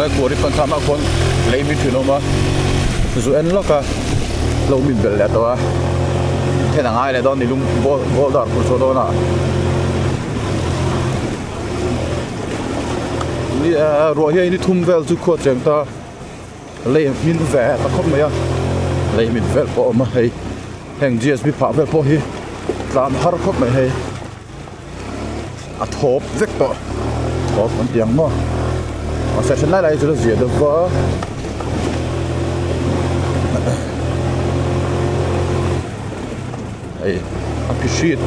Khulai quarry pan thlakna ah khuan lei min thin a awm a zu en lawk a lo min belh leh tawh a then a ngai leh dawn a ni lung boulder phurh chhuah dawn a ruah hian ni thum vel chu khua cheng ta lei a hmin ve ta khawp mai a lei hmin vel pawh a awm a hei heng G S B phah vel pawh hi tlan har khawp mai hei. A thawp vek tawh thawp an ti ang maw a section lai lai chu la ziah deuh va hei a ki hrit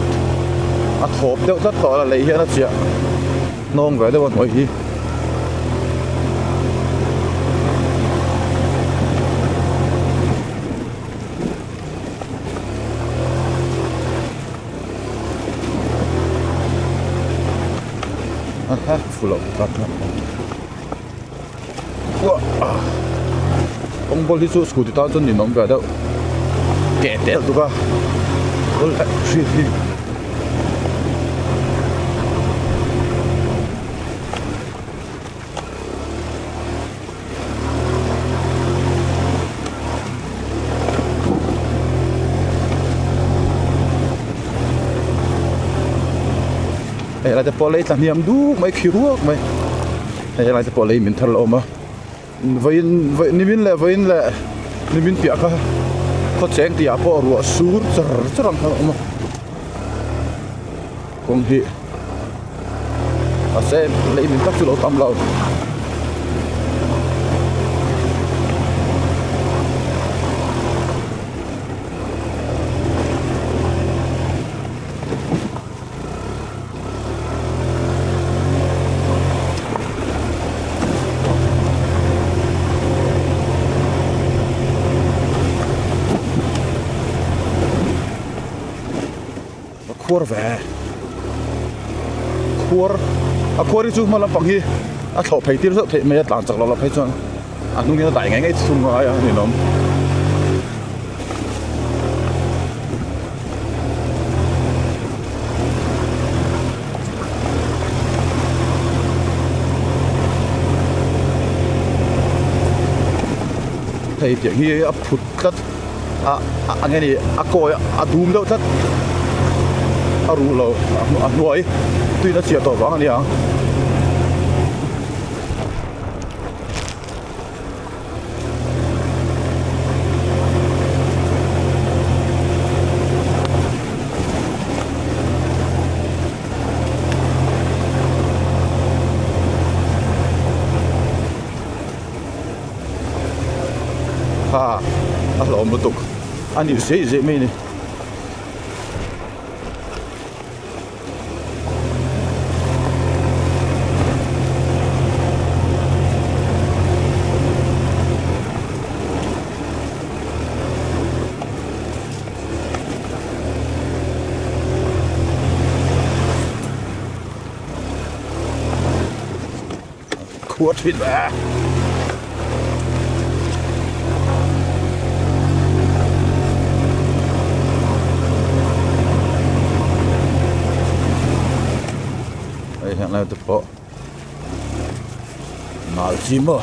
a thawp deuh tlat tawh a lei hian a chiah hnawng ve deuh a hnuai hi. Aha fuh loh tlat a kawng bawlh hi chu scooty tan chuan ninawm ve deuh keh tel tuk a bawlh leh hri hi. Hei lai te pawh lei tla hniam duk mai khi ruak mai hei lai te pawh lei min thar la awm a vawiin nimin leh vawiin leh nimin piah kha khaw cheng tih ah pawh ruah sur char char ang khan a awm a kawng hi. Mahse lei min tak chu lo tam lo. A khuar ve khuar a khuar hi chu hma lampang hi a thlawh phei tir zauh theih mai a tlan chak loh loh phei chuan a hnung hian a dai ngei ngei thung ngai a ninawm. Hei tiang hi a phut tlat. A a nge ni a kawi a dum deuh tlat a ruh lo a hnuai tuin a chhiah tawh vang a ni ang. Ha a hlawm lutuk a ni zeh zeh mai a ni. Khua thin a. Hei hian lai te pawh nal chi maw.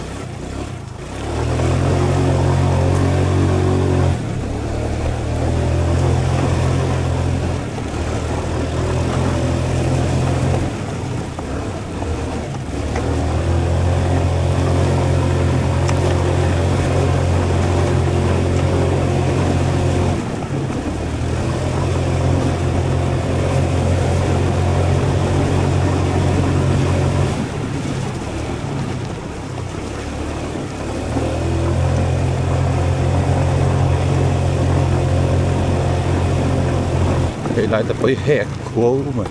Hei lai te pawh hi hek khuau mai.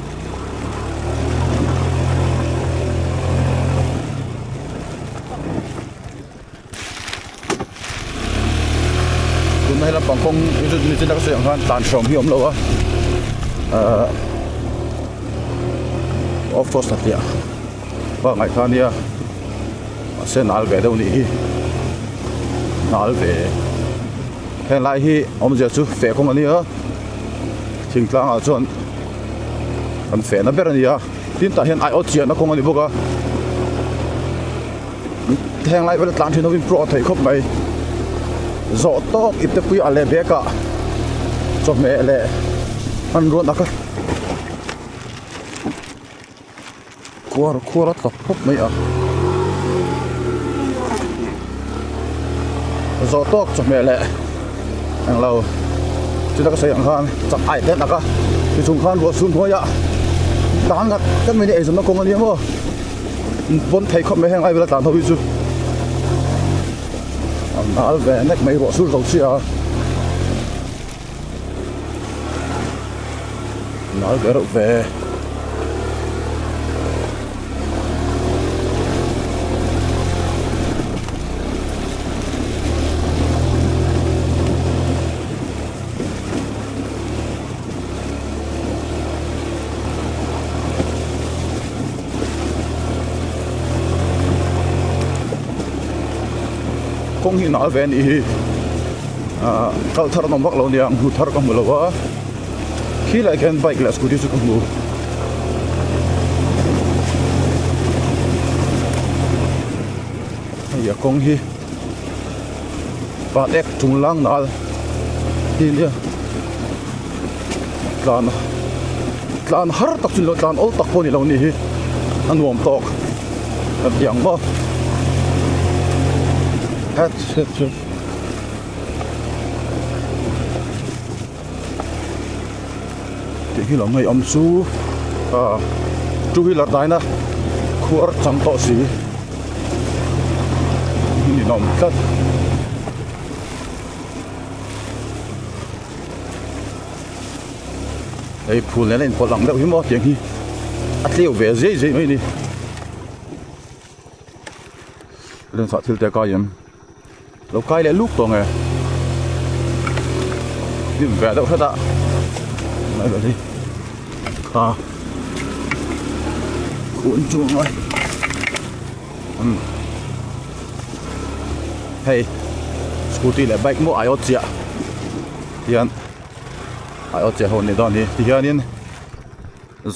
Tuna he lampang kawng nichin a ka sawi ang khan tlan hrawm hi a awm lo a ahh off road hnathliah bak ngaih kha a nia mahse nal ve deuh a nih hi nal ve heng lai hi awmzia chu feh kawng a nia thingtlang ah chuan. Kan fehna ber a ni a tin tah hian aiawt chiahna kawng a ni bawk a. Heng lai vel tlan thin hovin pro a theih khawp mai. Zawh tawk ipte pui a leh bag ah chawhmeh leh hmanrua nak a khuar khuar a tawp khawp mai a. Zawh tawk chawhmeh leh englo chuta ka sawi ang khan chak ai te tak a tichung khan ruah sur hnuaiah tlan ngat tlat mai ni eizawnna kawng a nia maw pawn thei khawp mai heng ai vela tlan ho hi chu a nal ve nek mai ruah sur zo chiah a nal ve reuh ve. Kawng hi nal ve a nih hi ahh kal thar an awm vak lo nia hmu thar ka hmu lo a khilaiah khian bike leh scooty chu ka hmu hei a kawng hi pat ek chung lang nal hi nia tlan tlan har tak chu ni lo tlan awl tak pawh ni lo nih hi a nuam tawk kan ti ang maw het het chu tih hi lo ngeiawm chu ah two wheeler daina khuar chang tawh si ninawm tlat. Hei phul nen a inpawlh ang deuh hi maw tiang hi a tleu ve zei zei mai a ni lens ah thil te a kai em lo kai leh luk tawh nge hnim ve deuh hret a lai vel hi kha khuan chu a ngai umm hei scooty leh bike maw aiawt chiah hian aiawt chiah ho an nih dawn hi tihianin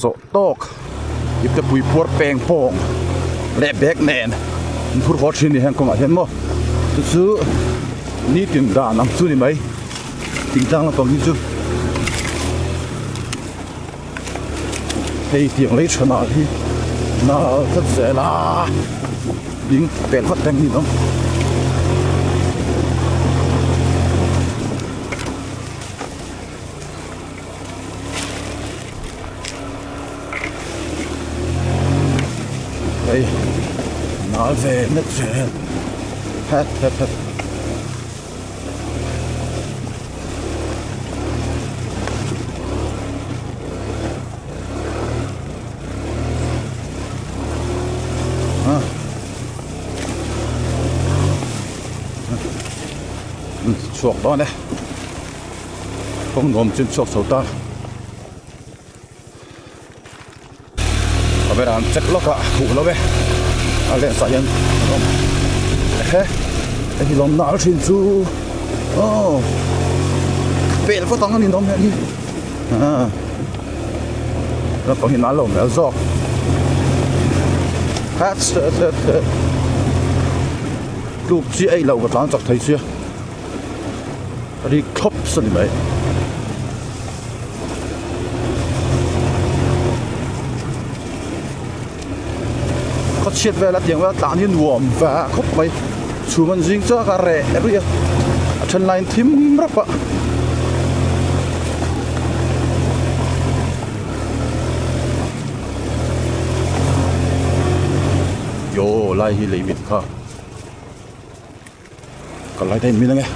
zawh tawk ipte pui puar peng pawng leh bag nen an phur haw thin a ni heng kawngah hian maw chu chu nitin dan ang chu ni mai thingtlang lampang hi chu hei tiang lei tha nal hi nal tlat zel a ding pel vat reng ni lo. Hei nal ve nek zel het het het. Chhuak dawn e kawng nuam chin chhuak chho ta camera an check lawk a huh lo e a lens ah hian an awm ehe hei hi lawm nal thin chu aw pel vawt ang a ni nawm hian hi ah naupang hi nal lo hmel zawk hat het het het tluk chi ei lo ka tlan chak thei sia ri thlawp a ni mai. Khaw chhiat vel a tiang vel a tlan hi nuam ve khawp mai chhum an zing chak a reh ruih a a then laiin thim rap a. Aw lai hi lei mit kha. Ka lai daih min ange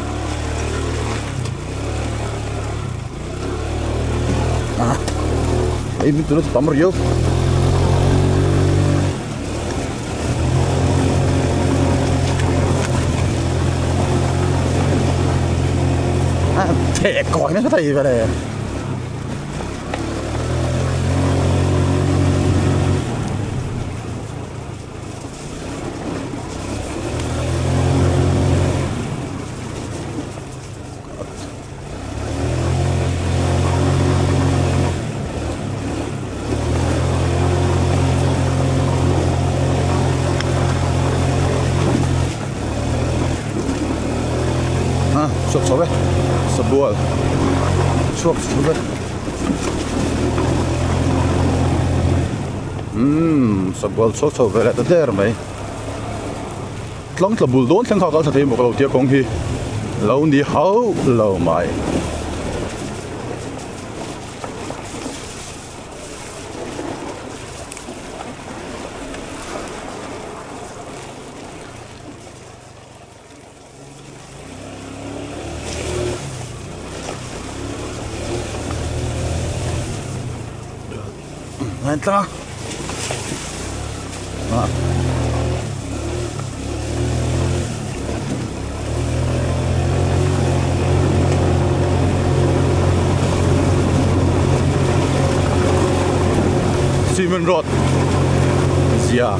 ah ei min tuna chu tam riau ah theh kawi nasa thei vele. Chhuak chho e sabual chhuak chho e umm sabual chhuak chho ve leh ta der mai tlang tla bul dawn thleng kha a kal tha thei maw ka lo tia kawng hi lo ni hauh lo mai. Ngain tlang a. Cement road zia.